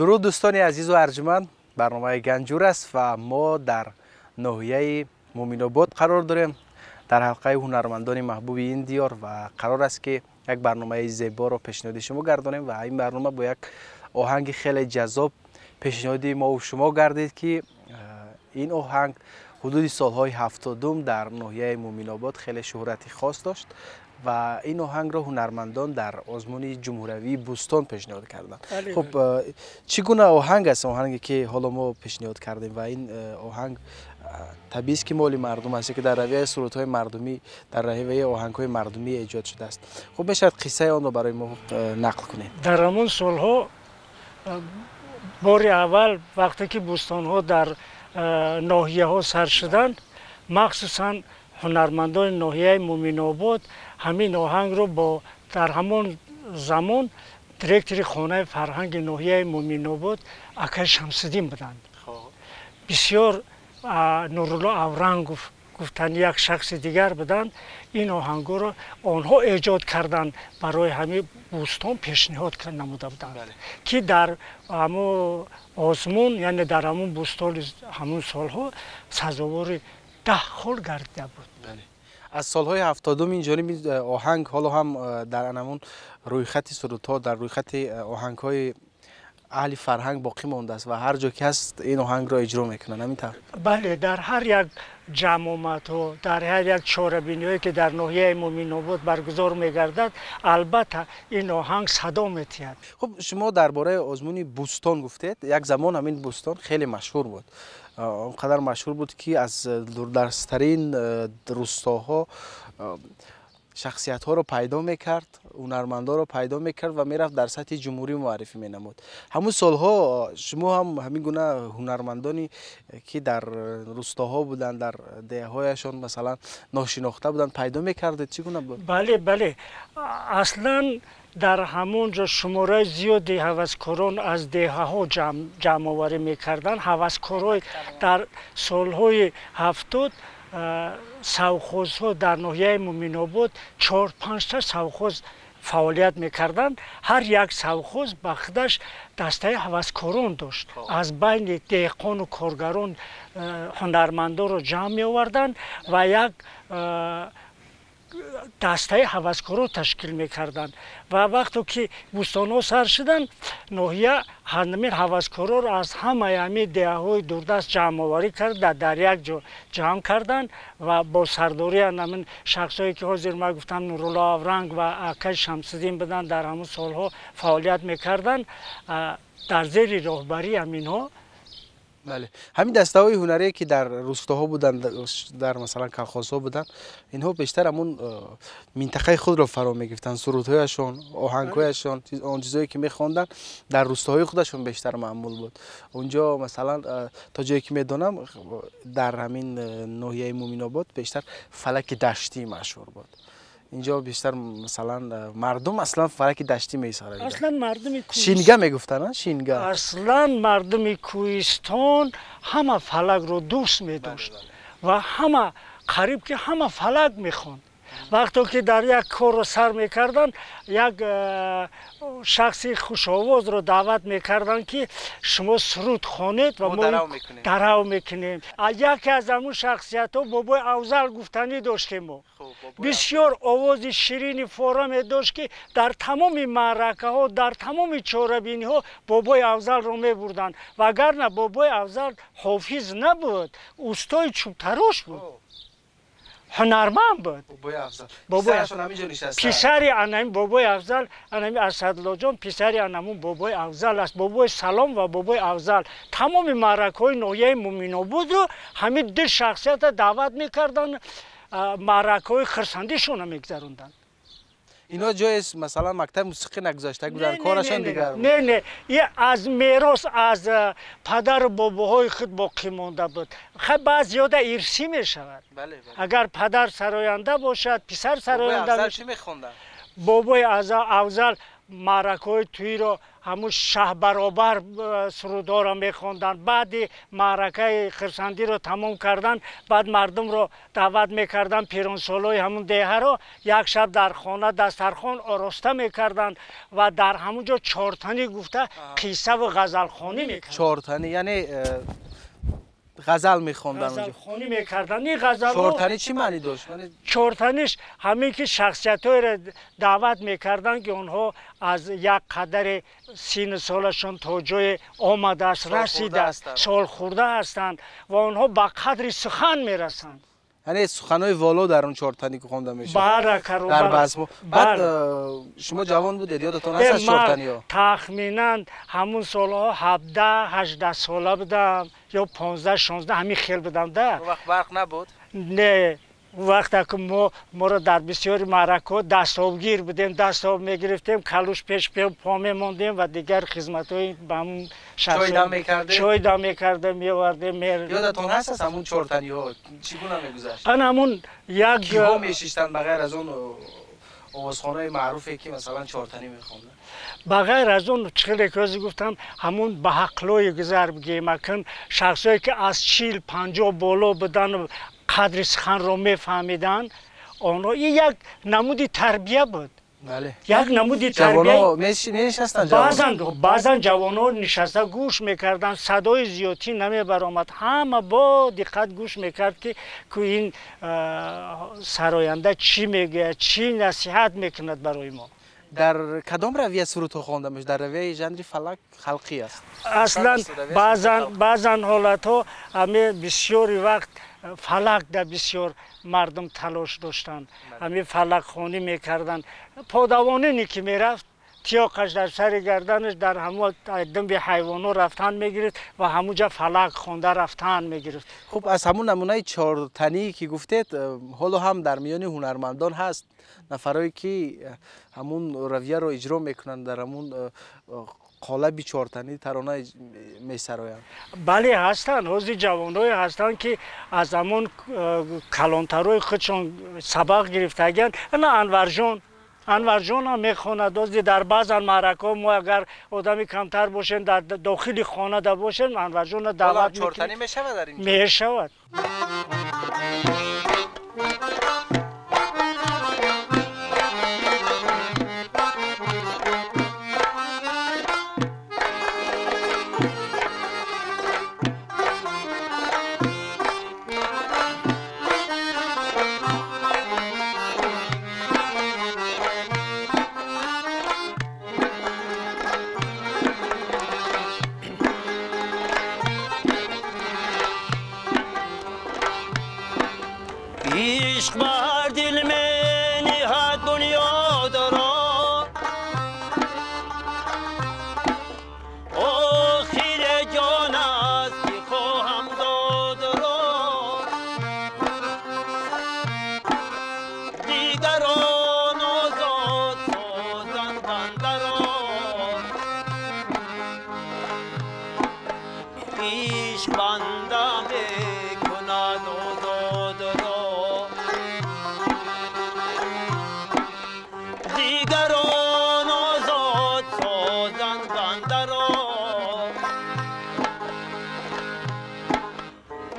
Дуруд, дӯстони азизу арҷманд. Барномаи Ганҷур аст ва мо дар ноҳияи Муъминобод қарор дорем, дар ҳалқаи ҳунармандони маҳбуби ин диёр, ва қарор аст, ки як барномаи зеборо пешниҳоди шумо гардонем. Ва ин барнома бо як оҳанги хеле ҷаззоб пешниҳоди мову шумо гардид, ки ин оҳанг ҳудуди солҳои 70-ум дар ноҳияи Муъминобод хеле шӯҳрати хос дошт ва ин оҳангро ҳунармандон дар озмуни ҷумҳуриявии Бӯстон пешниҳод карданд. Хуб, чӣ гуна оҳанг аст оҳанге, ки ҳоло мо пешниҳод кардем? Ва ин оҳанг табиист, ки моли мардум аст, ки дар равияи сурудҳои мардумӣ, дар равияи оҳангҳои мардумӣ эҷод шудааст. Хуб, мешавад қиссаи онро барои мо нақл кунед? Дар ҳамон солҳо бори аввал, вақте ки бӯстонҳо дар ноҳияҳо сар шуданд, махсусан ҳунармандони ноҳияи Муъминобод ҳамин оҳангро бо дар ҳамон замон директори хонаи фарҳанги ноҳияи Муъминобод акай Шамсиддин буданд, бисёр Нурулло Аврангов гуфтани як шахси дигар буданд. Ин оҳангҳоро онҳо эҷод карданд, барои ҳамин бӯстон пешниҳод намуда буданд, ки дар ҳамон озмун, яъне дар ҳамон бӯстони ҳамон солҳо сазовори 10 хол гардида буд. Аз солҳои 70-ум ин ҷониб оҳанг ҳоло ҳам дар ҳамон рӯйхати сурудҳо, дар рӯйхати оҳангҳои аҳли фарҳанг боқӣ мондааст ва ҳар ҷо ки ҳаст, ин оҳангро иҷро мекунанд, ҳамин тавр? Бале, дар ҳар як ҷамъомадҳо, дар ҳар як чорабиниҳое, ки дар ноҳияи Муъминобод баргузор мегардад, албатта ин оҳанг садо метиҳад. Хуб, шумо дар бораи озмуни Бӯстон гуфтед. Як замон ҳамин Бӯстон хеле машҳур буд, он қадар машҳур буд, ки аз дурдасттарин рустоҳо шахсиятҳоро пайдо мекард, ҳунармандонро пайдо мекард ва мерафт, дар сатҳи ҷумҳурӣ муаррифӣ менамуд. Ҳамун солҳо шумо ҳам ҳамин гуна ҳунармандоне, ки дар рустоҳо буданд, дар деҳаҳояшон масалан ношинохта буданд, пайдо мекардед? Чӣ гуна буд? Бале, аслан дар ҳамон ҷо шумораи зиёди ҳаваскорон аз деҳаҳо ҷамъоварӣ мекарданд. Ҳаваскорҳои дар солҳои 70 совхозҳо дар ноҳияи Муъминобод чор панҷта совхоз фаъолият мекарданд. Ҳар як совхоз ба худаш дастаи ҳаваскорон дошт. Аз байни деҳқону коргарон ҳунармандонро ҷамъ меоварданд ва як дастаи ҳаваскорон ташкил мекарданд. Ва вақте ки бӯстонҳо сар шуданд, ноҳия ҳамин ҳаваскорро аз ҳамаи ҳамин деҳаҳои дурдаст ҷамъоварӣ карда, дар як ҷо ҷамъ карданд ва бо сардории ҳамин шахсҳое, ки ҳозир ман гуфтам, Нурулло Авранг ва акай Шамсиддин буданд, дар ҳамон солҳо фаъолият мекарданд, дар зери роҳбарии ҳаминҳо. Бале, ҳамин дастаҳои ҳунарие, ки дар рустоҳо буданд, дар масалан колхозҳо буданд, инҳо бештар ҳамун минтақаи худро фаро мегирифтанд. Сурудҳояшон, оҳангҳояшон, он чизҳое, ки мехонданд, дар рустоҳои худашон бештар маъмул буд. Унҷо масалан, то ҷое ки медонам, дар ҳамин ноҳияи Муъминобод бештар фалаки даштӣ машҳур буд. Инҷо бештар масалан мардум аслан фалаки даштӣ месароиданд. Аслан мардуми Шинга мегуфтанд, шинга. Аслан мардуми кӯҳистон ҳама фалакро дӯст медошт ва ҳама, қариб ки ҳама фалак мехонд. Вақте ки дар як корро сар мекарданд, як шахси хушовозро даъват мекарданд, ки шумо суруд хонед ва мо дарав мекунем. Яке аз ҳамун шахсиятҳо бобои Авзал гуфтанӣ доштем. Мо бисёр овози ширини фораме дошт, ки дар тамоми маъракаҳо, дар тамоми чорабиниҳо бобои Авзалро мебурданд. Вагарна бобои Авзал ҳофиз набуд, устои чӯбтарош буд, ҳунарманд буд. Писари анами бобои Афзал, анами Асадлоҷон, писари анамун бобои Афзал аст. Бобои Салом ва бобои Афзал тамоми маъракаҳои ноҳияи Муъминободро ҳамин ду шахсията даъват мекарданд, маъракаҳои хурсандишонро мегузаронданд. Ино ҷое масалан мактаби мусиқӣ нагузашта буданд, корашон дигар буд? Не, и аз мерос, аз падару бобоҳои худ боқӣ монда буд. Хай, баъзиёда ирсӣ мешавад. Агар падар сароянда бошад, писар сароянда. Чӣ мехонданд? Бобои Афзал маъракаҳои тӯйиро ҳамун шаҳбаробар сурудҳоро мехонданд. Баъди маъракаи хирсандиро тамом кардан, баъд мардумро даъват мекарданд, пиронсолои ҳамун деҳаро як шаб дар хона дастархон ороста мекарданд ва дар ҳамун ҷо чортанӣ гуфта қиссаву ғазалхонӣ мекарданд. Чортанӣ яъне ғазал мехонданд, ғазалхонӣ мекарданд. Ин ғазалҳо чортанӣ чӣ маънӣ дошт? Чортаниш ҳамин ки шахсиятҳоеро даъват мекарданд, ки онҳо аз як қадари синну солашон то ҷое омадааст, расидааст, солхӯрда ҳастанд ва онҳо ба қадри сухан мерасанд. Яъне суханҳои воло дар он чортанӣ хонда мешуд. Дар базму. Баъд шумо ҷавон будед, ёдатон ҳаст аз чортаниҳо? Тахминан ҳамун солҳо 17-18 сола будам ё 15-16, ҳамин хел будам да. Он вақт барқ набуд? Не, вақте ки моро дар бисёри маъракаҳо дастобгир будем, дастоб мегирифтем, калуш пеш по мемондем ва дигар хизматҳои ба ҳамун чой дам мекардем, чой дам мекардем, меовардем. Ёдатон ҳаст аз ҳамун чортаниҳо чӣ гуна мегузашт? Ан ҳамун як киҳо мешиштанд ба ғайр аз он овозхонаи маъруфе ки масалан чортанӣ мехонданд? Ба ғайр аз он чӣ хеле ки ҳозир гуфтам, ҳамун ба ҳақлои гузар бигем, акн шахсое ки аз 40-50 боло будан, қадри суханро мефаҳмиданд, онҳо ин як намуди тарбия буд. Як намуди тарбия. Баъзан ҷавонҳо нишаста гӯш мекарданд, садои зиёдтӣ намебаромад, ҳама бо диққат гӯш мекард, ки ин сароянда чӣ мегӯяд, чӣ насиҳат мекунад барои мо. Дар кадом равия сурудҳо хонда мешуд? Дар равияи жанри фалак халқӣ аст? Аслан баъзан ҳолатҳо ҳаме бисёри вақт фалак да бисёр мардум талош доштанд, ҳамин фалакхонӣ мекарданд. Подавонине ки мерафт, тиёқаш дар сари гарданаш дар ҳамон думби ҳайвонҳо рафтан мегирифт ва ҳамунҷа фалак хонда рафтан мегирифт. Хуб, аз ҳамун намунаи чортанӣ ки гуфтед, ҳоло ҳам дар миёни ҳунармандон ҳаст нафарое ки ҳамун равияро иҷро мекунанд, дар ҳамун қолаби чортанӣ тарона месароянд. Бале, ҳастанд. Ҳозир ҷавонҳое ҳастанд, ки аз ҳамон калонтарҳои худшон сабақ гирифтагианд. Ана Анварҷон ҳам мехонад. Ҳозир дар баъзан маъракаҳо мо агар одами камтар бошем, дар дохили хонада бошем, Анварҷонро даъват мекунем. Чортанӣ мешавад дар инҷо? Мешавад. عشق بر دل می نهد بنیاد را، آخر جان است که خواهم داد را، دیگران آزاد سازند بنده را، عشق بنده می کند آزاد را، دیگران آزاد سازند بنده را،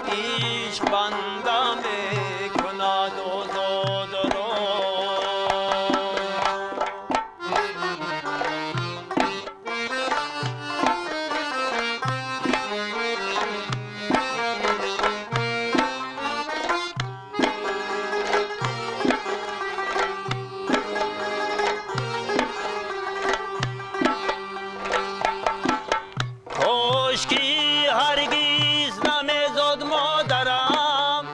عشق بنده می کند آزاد را. کاشکی هرگز نمیزاد مادرم،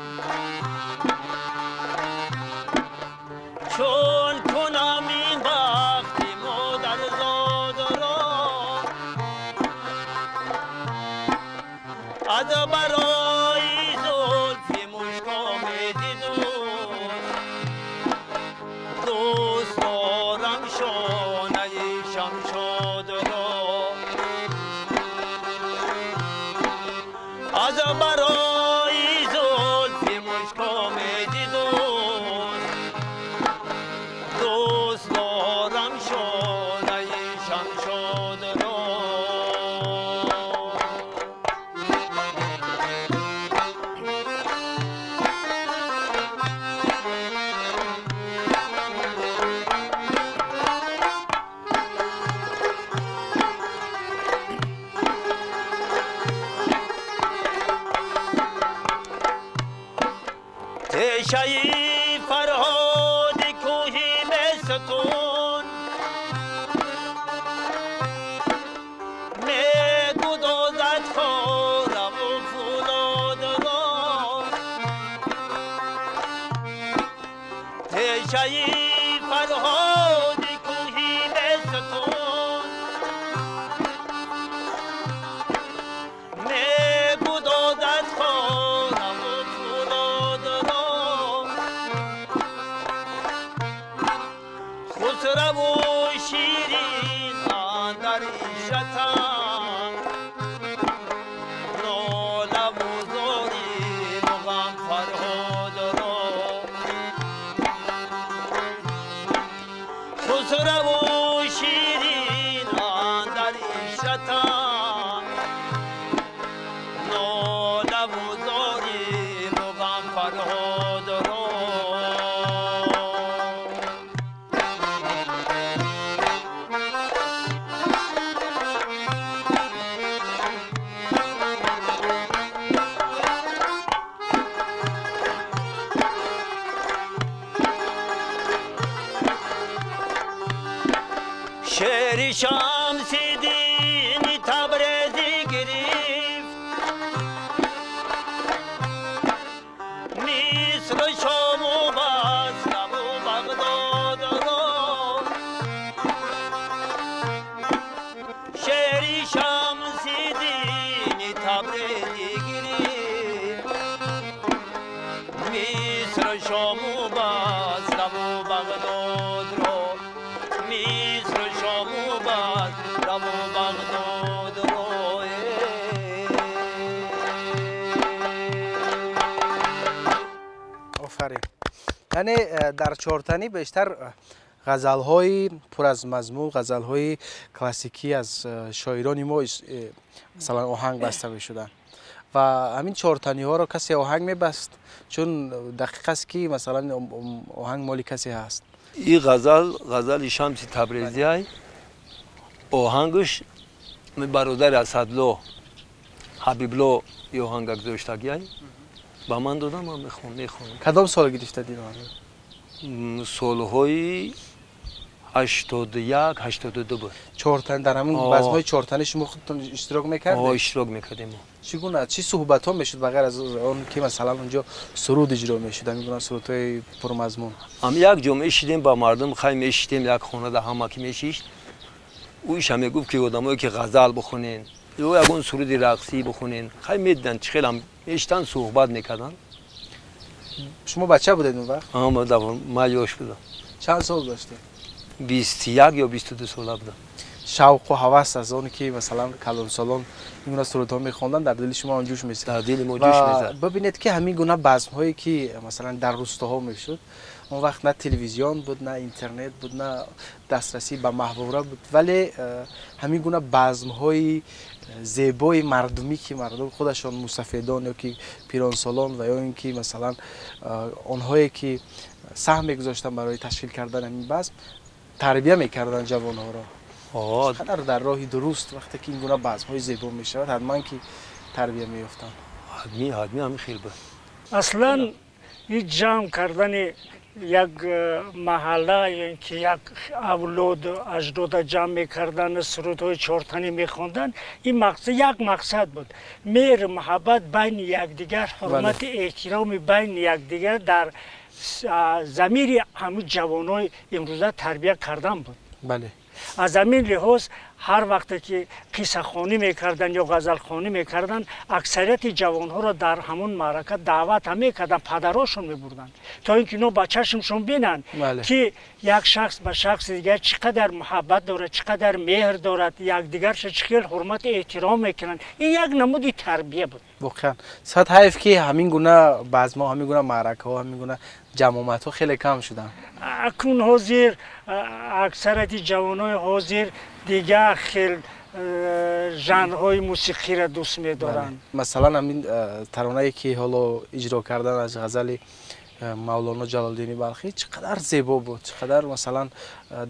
چون کنم این بخت مادرزاد را، از برای زلف مشک‌آمیز دوست، دوست دارم شانه شمشاد را، از برای زلف مشک‌آمیز دوست، دوست تشهی فرهاد کوهی بستون می‌گدازد خارم و فولاد را تشهی فرهاد کوهی بستون می‌گدازد خارم و فولاد را خسرو و شیرین اندر عشرتم ناله و زاری مغم فرهاد را خسرو و شیرین اندر عشرتم ناله و زاری مغم فرهاد را. شعر شمس دین تبریزی گرفت مصر و شام و بصره و بغداد را شعر شمس دین تبریزی گرفت مصر و شام و بصره و بغداد را مصر و شام و بصره و بغداد را. آفرین. یعنی در چهارتنی بیشتر غزل‌های پر از مضمون، غزل‌های کلاسیکی از شاعران ما مثلا آهنگ بسته می‌شدند و همین چهارتنی ها را کسی آهنگ می‌بست، چون دقیق است که مثلا آهنگ مال کسی هست. این غزل غزل شمس تبریزی های آهنگش برادر اسدلو حبیبلو ای آهنگ گذاشتگی های با من دادم، من میخونم. کدام سال گرفته دید آهنگ؟ سالهای 81 82 بود. چهارتن در همون بزم‌های چهارتنی شما خودتون اشتراک میکردید؟ آه اشتراک میکردیم. چگونه چی صحبت ها میشد بغیر از اون که مثلا اونجا سرود اجرا میشد، میگن سرودهای پرمضمون؟ هم یک جمعه شدیم با مردم خیلی میشیدیم، یک خونه ده همه که میشیشت اویش هم میگفت که آدمایی که غزل بخونین یا یگون سرود رقصی بخونین خیلی میدن، خیلی هم میشتن صحبت میکردن. شما بچه بودید اون وقت؟ آه من یاش بودم. چند سال داشتید؟ 21 یا 22 ساله بودم. شوق و هوس از اون که مثلا کلانسالان این گونه سرودها میخوندن در دل شما جوش میزد. در دل ما جوش میزد. ببینید که همین گونه بزم‌هایی که مثلا در روستاها میشد، اون وقت نه تلویزیون بود، نه اینترنت بود، نه دسترسی به محوره بود، ولی همین گونه بزم‌های زیبای مردمی که مردم خودشان مستفیدان یا که پیرانسالان و یا اینکه مثلا آنهایی که سهم میگذاشتن برای تشکیل کردن همین بزم تربیه میکردن جوانها را. چقدر در راه درست وقتی که این گونه بزم‌های زیبا میشود حتما که تربیه میافتند. حتمی همین خیلی بود. اصلا این جمع کردن یک محله یا اینکه یک اولاد اجداد جمع میکردن، سرودهای چهارتنی میخوندن، این مقصد یک مقصد بود، مهر محبت بین یکدیگر، حرمت احترام بین یکدیگر در ضمیر همون جوانای امروزه تربیه کردن بود. بله. از همین لحاظ هر وقت که قصه خوانی میکردن یا غزل خوانی میکردن، اکثریت جوانها را در همون معرکه دعوت هم میکردن، پدراشون میبردن تا اینکه اینا با چشمشون بینن که یک شخص به شخص دیگر چقدر محبت دارد، چقدر مهر دارد، یکدیگرش چقدر حرمت احترام میکنن. این یک نمود تربیه بود. واقعا صد حیف که همین گونه بزم‌ها، همین گونه معرکه ها، همین گونه جماعت ها خیلی کم شدن. اکنون حاضر اکثریت جوانای حاضر دیگر خیلی ژانرهای موسیقی را دوست می‌دارند. مثلا همین ترانه‌ای که حالا اجرا کردن از غزل مولانا جلال‌الدین بلخی چقدر زیبا بود، چقدر مثلا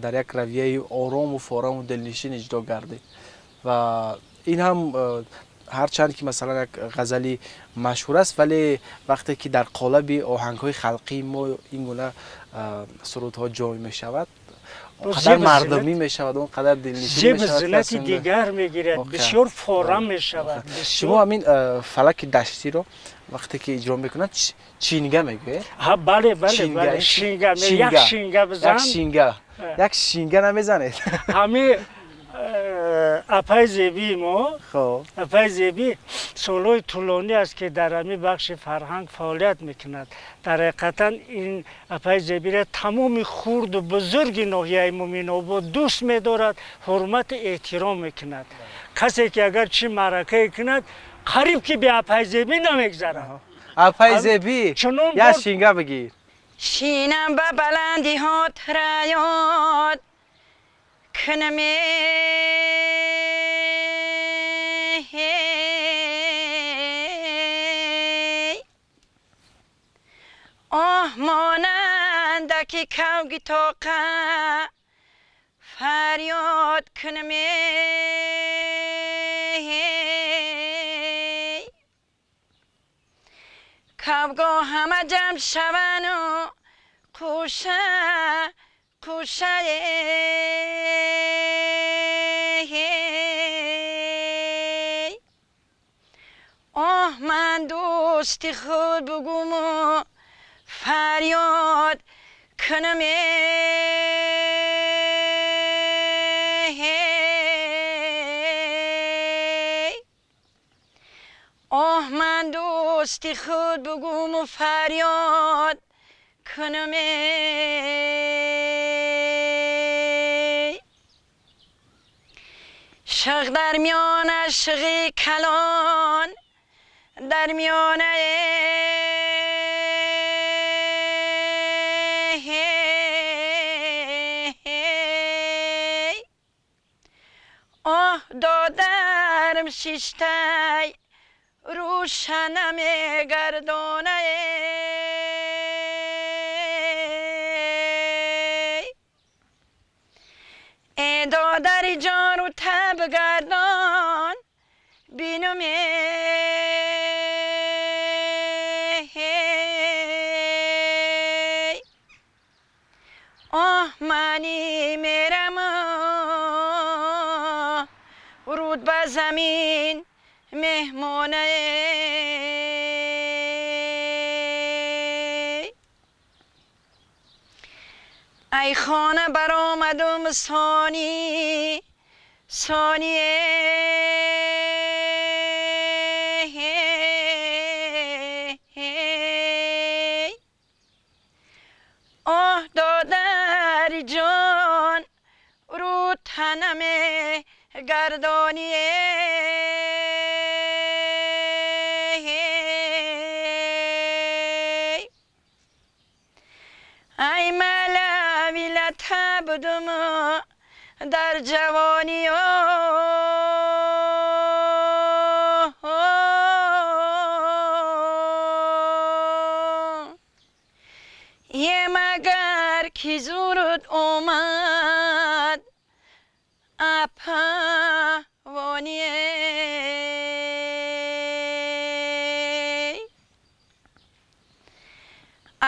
در یک رویه آرام و فارم و دلنشین اجرا گردید و این هم Ҳарчанд ки масалан як ғазали машҳур аст, вале вақте ки дар қолаби оҳангҳои халқии мо ин гуна сурудҳо ҷой мешавад, он қадар мардумӣ мешавад, он қадар дилнишин мешавад, зебу зинати дигар мегирад, бисёр форам мешавад. Шумо ҳамин фалаки даштиро вақте ки иҷро мекунад, чинга мегӯед? Бале, бале, бале, шинга, як шинга бизан. Як шинга, як шинга намезанед? Ҳамин апаи Зебии мо, апаи Зебӣ солҳои тӯлонӣ аст, ки дар ҳамин бахши фарҳанг фаъолият мекунад. Дар ҳақиқатан ин апаи Зебиро тамоми хурду бузурги ноҳияи Муминобод дӯст медорад, ҳурмату эҳтиром мекунад. Касе ки агар чӣ маъракае кунад, қариб ки бе апаи Зебӣ намегзарад. Апаи Зебӣ, як шинга бигир. Шинам ба баландиҳо раёд кунаме, оҳ монанда ки кавги тоқа фарёд кунаме, кавго ҳама ҷамъ шавану қуша қушае, оҳ ман дӯсти худ бугуму фарёд кунаме, оҳ ман дӯсти худ бугуму фарёд кунаме. Шиғ дар миёна шиғи калон дар миёна, оҳ додарам шиштай рӯшана мегардона, э додари ҷон рӯ таб гардон бинуме, оҳ мани мерам руд ба замин меҳмонае. Ай хона баромадум сони соние, оҳ додари ҷон рӯ танаме гардоние, ай малавилата будум дар ҷавониё, е магар ки зурут омад апавоние.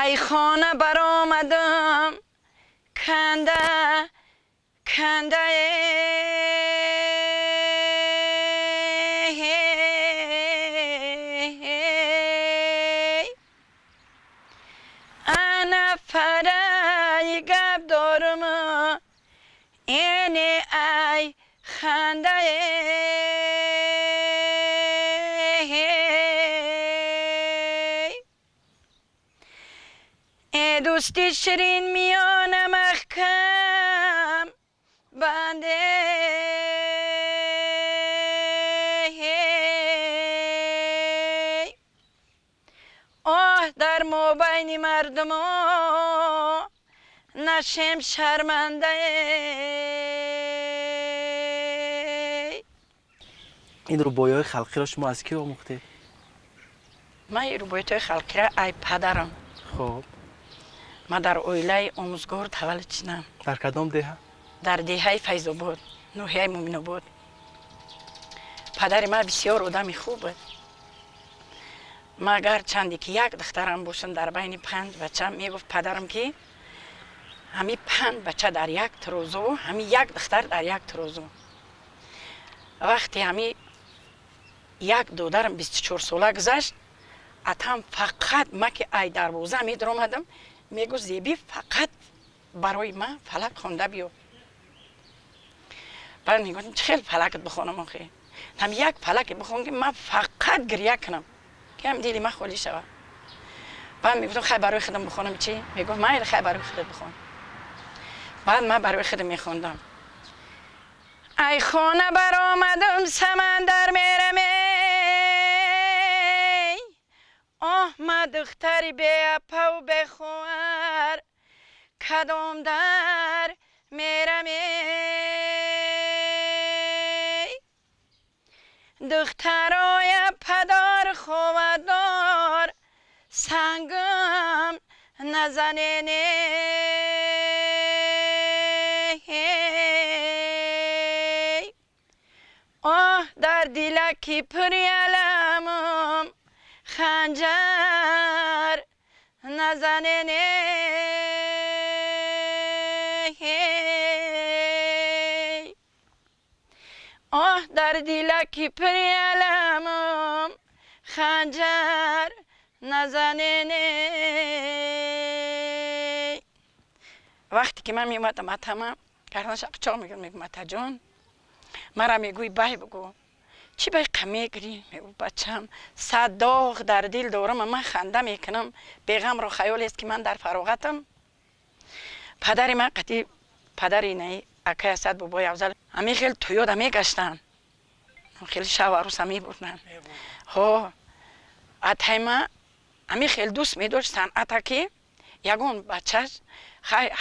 Ай хона баромадам канда канда, ана фараи гап дорум эне ай ханда. Э дӯсти ширин миёна маҳкам банде, оҳ дар мобайни мардумо нашем шармандае. Ин рубоиҳои халқиро шумо аз кӣ омӯхтед? Ман ин рубоиятҳои халқиро ай падарам. Хуб. Ман дар оилаи омӯзгор таваллуд шудам. Дар кадом деҳа? Дар деҳаи Файзобод, ноҳияи Муминобод. Падари ман бисёр одами хуб буд. Ма гарчанде ки як духтарам бошам, дар байни панҷ бача, мегуфт падарам, ки ҳами панҷ бача дар як тарозу, ҳами як духтар дар як тарозу. Вақте ҳами як додарам 24 сола гузашт, атам фақат ма ки ай дарвоза медаромадам, мегуфт: «Зеби, фақат барои ман фалак хонда биё». Баъд мегуфтам: «Чӣ хел фалакат бихонам охе?» «Ҳам як фалаке бихон, ки ман фақат гиря кунам, ки ҳам дили ман холӣ шавад». Баъд мегуфтам: «Хай, барои худам бихонам чӣ?» Мегуфт: «Майли, хай, барои худат бихон». Баъд ман барои худам мехондам: «Ай хона баромадам, самандар мераме, оҳ, ма духтари беапаву бехоҳар, кадом дар мераме? Духтароя падар ховадор, сангам назанене». Оҳ, дар дилаки пури аламам ханҷар назанене. Оҳ, дар дилаки пури аламам ханҷар назанене. Вақте ки ман меомадам, атама гарданаша қучоқ мекард, мегӯ: «Атаҷон, мара мегӯй бай бугӯ, чӣ бай мегирӣ?» Мегӯ: «Бачам, сад доғ дар дил дорам, ман ханда мекунам, беғамро хаёлест, ки ман дар фароғатам». Падари ман қатъи падари наи акай Асад, бобои Афзал, ҳамин хел тӯёда мегаштанд, хеле шав арӯса мебурданд. Ҳо, атай ма ҳамин хел дӯст медошт санъата, ки ягон бачаш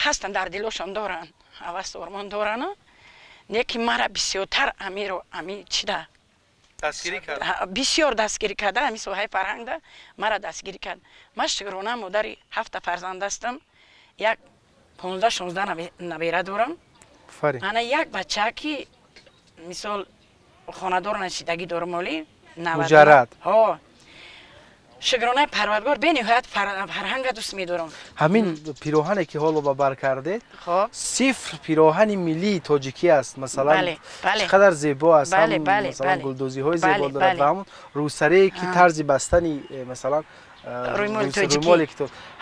ҳастанд, дар дилошон доранд, ҳавас ормон доранд, не ки мара бисёртар амиро ами чида бисёр дастгирӣ карда, ҳамин соҳаи фарҳангда мара дастгирӣ кард. Ман шукрона модари ҳафта фарзанд ҳастам, як 15-16 набера дорам. Ана як бача, ки мисол хонадор нашидагӣ дорам, оли. Муҷаррад. Ҳо, шукронаи Парвардгор, бениҳоят фарҳанга дӯст медорам. Ҳамин пироҳане, ки ҳоло ба бар кардед, сифр пироҳани миллии тоҷикӣ аст. Масалан, чӣ қадар зебо аст, масалан, гулдӯзиҳои зебо дорад ва ҳамон рӯсарие, ки тарзи бастани масалан рӯмоле, ки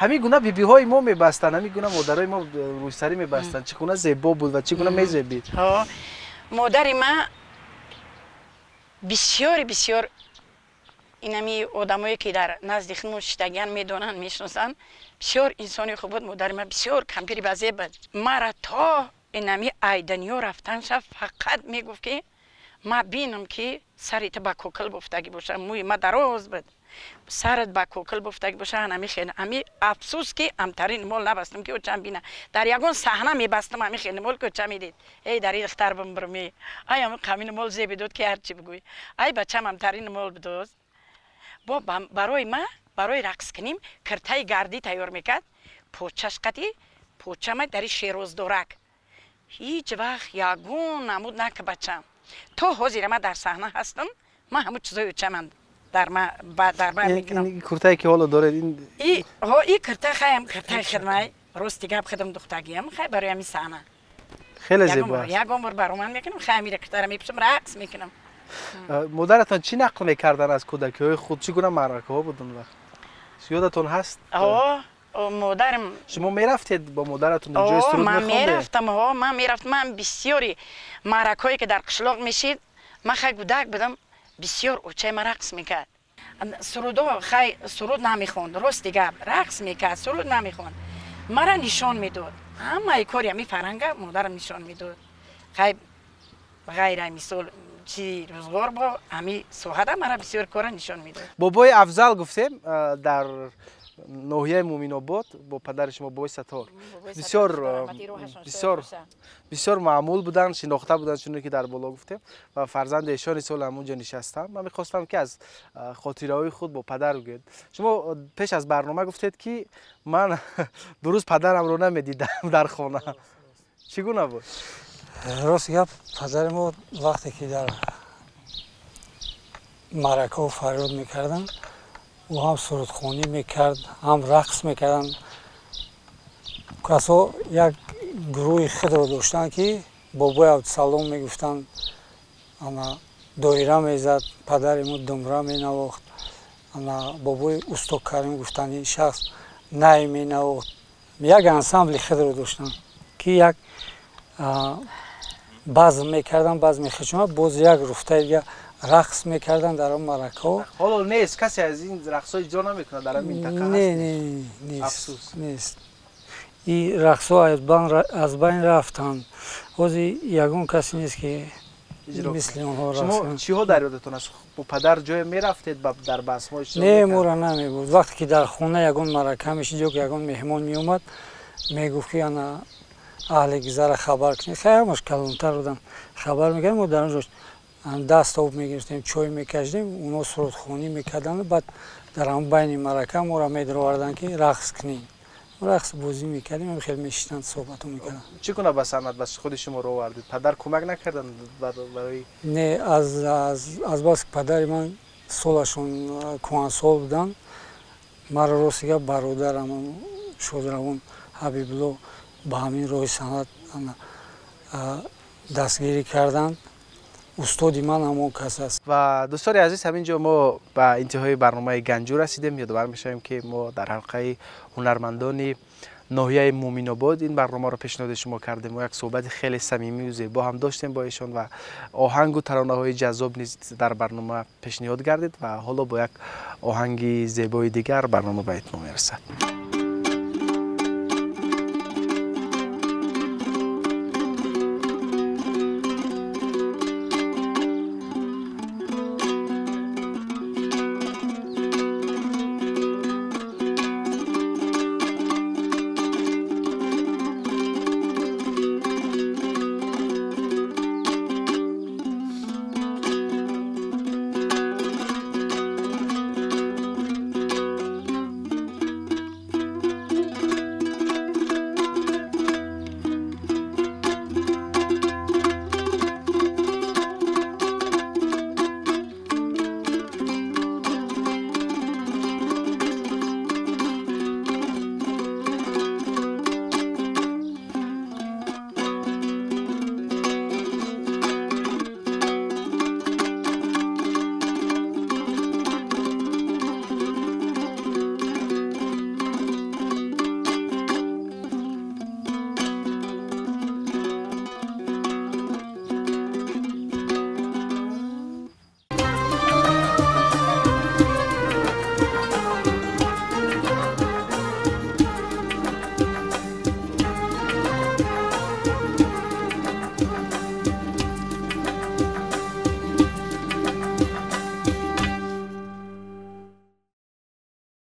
ҳамин гуна бибиҳои мо мебастанд, ҳамин гуна модарои мо рӯсарӣ мебастанд, чӣ гуна зебо буд ва чӣ гуна мезебид. Модари ма бисёри бисёр, инами одамое, ки дар назди худмон шиштагиан, медонанд, мешиносанд, бисёр инсони хуб буд. Модари ман бисёр кампири базеб буд. Мара то инами айданиё рафтанша фақат мегуфт, ки ма бинам, ки сари ту ба кокил бофтагӣ боша. Мӯи ма дароз буд. «Сарат ба кокил бофтагӣ боша». Ами хел, ами афсӯс, ки амтарин мол набастам, ки очам бина. Дар ягон саҳна мебастам ами хел мол, ки оча медид: «Эй, дар духтар бимбирми, ай, ами қамини мол зеби дод, ки ҳарчи бигӯй, ай, бачам амтарин мол бидоз». Бо барои ма, барои рақс кунем, киртаи гардӣ тайёр мекард, почаш қати почама дари шероздорак. Ҳеҷ вақт ягон намуд нака, бачам. То ҳозира ма дар саҳна ҳастам, ман ҳамун чизои очаманд дар бар мекунам. Куртае, ки ҳоло доред, ин? И кирта хаям, киртаи хидмай, рости гап, хидм духтагиам, хай, барои ҳамин саҳна. Хеле зебо аст. Ягон бор баромад мекунам, хай, амира киртара мепӯшам, рақс мекунам. Модаратон чӣ нақл мекарданд аз кӯдакиҳои худ? Чӣ гуна маъракаҳо буд он вақт, ёдатон ҳаст? Модарам. Шумо мерафтед бо модаратон ҷои суруд? Ман мерафтам, ҳо, ман мерафтам. Ман бисёри маъракаҳое, ки дар қишлоқ мешид, ман хай кӯдак будам, бисёр очаи ман рақс мекард. Сурудо, хай, суруд намехонд, рости гап, рақс мекард, суруд намехонд, мара нишон медод. Ҳамаи кори ҳами фарҳанга модарам нишон медод. Хай, ғайра мисол чи рӯзғор бо ҳами соҳада мара бисёр кора нишон медод. Бобои Афзал гуфтем, дар ноҳияи Муминобод бо падари шумо, бобои Сатор, бисёр бисёр бисёр маъмул буданд, шинохта буданд, чуне ки дар боло гуфтем, ва фарзанди эшони сол ҳамунҷо нишастам. Ман мехостам, ки аз хотираҳои худ бо падар гӯед. Шумо пеш аз барнома гуфтед, ки ман дуруст падарамро намедидам дар хона. Чӣ гуна буд? Рост гап, падари мо вақте ки дар Маъракаҳо фарёд мекарданд, ӯ ҳам сурудхонӣ мекард, ҳам рақс мекарданд. Касо як гурӯҳи худро доштанд, ки бобои Абдусалом мегуфтанд, ана доира мезад, падари мо думра менавохт, ана бобои усто Карим гуфтанд, ин шахс най менавохт. Як ансамбли худро доштанд, ки як базм мекарданд, базм мехӯчонанд, боз як руфтаи дига рақс мекарданд дар он маъракаҳо. Ҳоло нест, касе аз ин рақсҳо иҷро намекунад дар ин минтақа? Не, не, нест, нест. И рақсҳо аз байн рафтанд. Ҳозир ягон касе нест, ки мисли онҳо. Шумо чиҳо дар ёдатон аст? Бо падар ҷое мерафтед, дар базмҳо иштирок? Не, моро намебурд. Вақте ки дар хона ягон маърака мешид ё ки ягон меҳмон меомад, мегуфт, ки ана аҳли гизара хабар кунед. Хай, ҳамаш калонтар буданд, хабар мекардем. Мо дар он ҷо даст об мегирифтем, чой мекашидем, онҳо сурудхонӣ мекарданд. Баъд дар ҳамон байни маърака моро медароварданд, ки рақс кунем. Рақс бозӣ мекардем, хеле мешиштанд, суҳбатҳо мекарданд. Чӣ гуна ба санъат ба худи шумо ро овардед? Падар кӯмак накарданд барои? Не, аз бас падари ман солашон кӯҳансол буданд, маро, рости гап, бародарам шодравон Ҳабибулло ба ҳамин роҳи санъат дастгирӣ карданд. Устоди ман ҳамон кас аст. Ва дӯстони азиз, ҳамин ҷо мо ба интиҳои барномаи Ганҷур расидем. Ёдовар мешавем, ки мо дар ҳалқаи ҳунармандони ноҳияи Муъминобод ин барномаро пешниҳоди шумо кардем. Мо як суҳбати хеле самимию зебо ҳам доштем бо эшон ва оҳангу таронаҳои ҷаззоб низ дар барнома пешниҳод гардид. Ва ҳоло бо як оҳанги зебои дигар барнома ба итмом мерасад.